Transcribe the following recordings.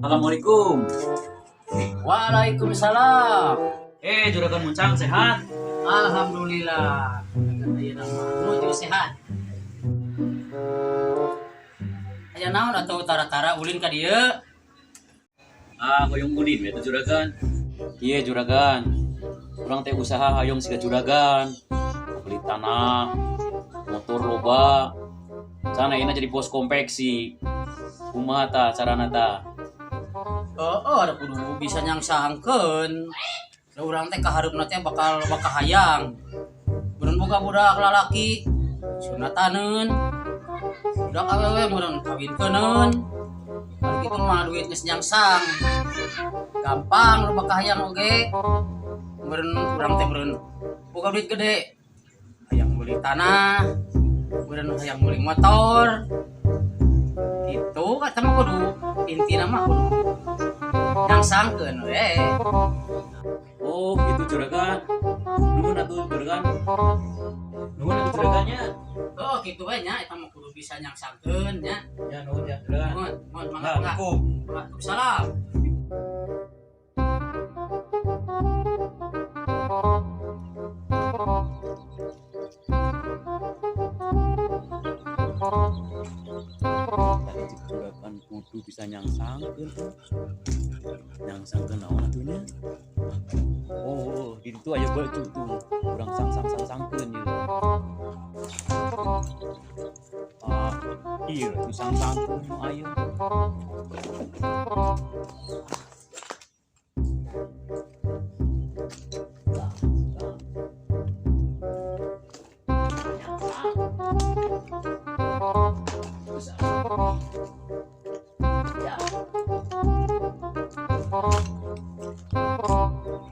Assalamualaikum. Waalaikumsalam. Juragan Muncang sehat? Alhamdulillah. Ayeuna mah nuju sehat. Aya naon atuh tara-tara ulin ka dieu? Ah, hoyong ulin we teh juragan. Iya juragan. Urang teh usaha hayong siga juragan. Beli tanah, motor loba. Sana ayeuna jadi bos konveksi. Kumaha tah carana tah? Oh, ada kudu bisa nyangsangkeun. Da urang teh kahareupna teh bakal bakal hayang. Meureun boga budak lalaki sunataneun. Budak awewe meureun kawinkeun. Kalau gitu mah duit geus nyangsang. Gampang lu bakal hayang oge. Meureun urang teh meureun boga duit gede. Hayang beli tanah, meureun hayang beli motor. Gitu kata mah kudu intina mah kudu nyangsangkeun we. Oh, gitu juragan. Nuhun atuh juragan. Nuhun atuh juragannya. Oh, gitu we nya eta mah kudu bisa nyangsangkeun nya. Ya nuhun ya juragan. Nuhun, nuhun mangga mangga. Assalamualaikum. Waalaikumsalam. Tadi cek juragan kudu bisa nyangsangkeun. Nyangsangkeun naon atuh nya? Oh, di ditu aya baju tuh. Urang sang-sang-sang-sangkeun ye. Ah, ieu tuh sang-sangkeun nu aya.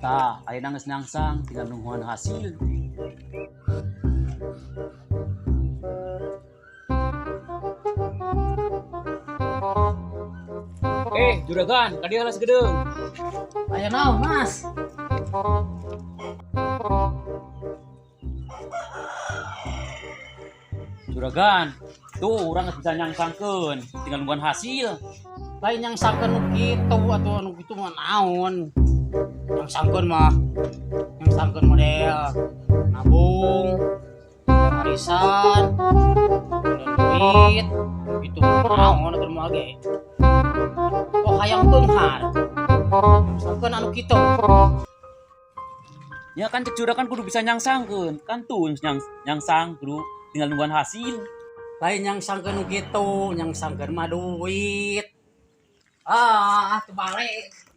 Tah, ayeuna geus nyangsang tinggal nungguan hasil. Juragan, ka dieu lah sagedeung. Aya naon, Mas? Juragan, tuh urang geus bisa nyangsangkeun, tinggal nungguan hasil. Lain nyangsangkeun nu kitu atuh anu kitu mah naon. Nyangsangkeun mah nyangsangkeun model nabung, arisan, duit, gitu naon atuh mah ge. Oh hayang beunghar. Nyangsangkeun anu kitu. Ya kan cek juragan kudu bisa nyangsangkeun. Kan tuh nyangsang kudu tinggal nungguan hasil. Lain nyangsangkeun nu kitu, nyangsangkeun mah duit. Ah, terbalik.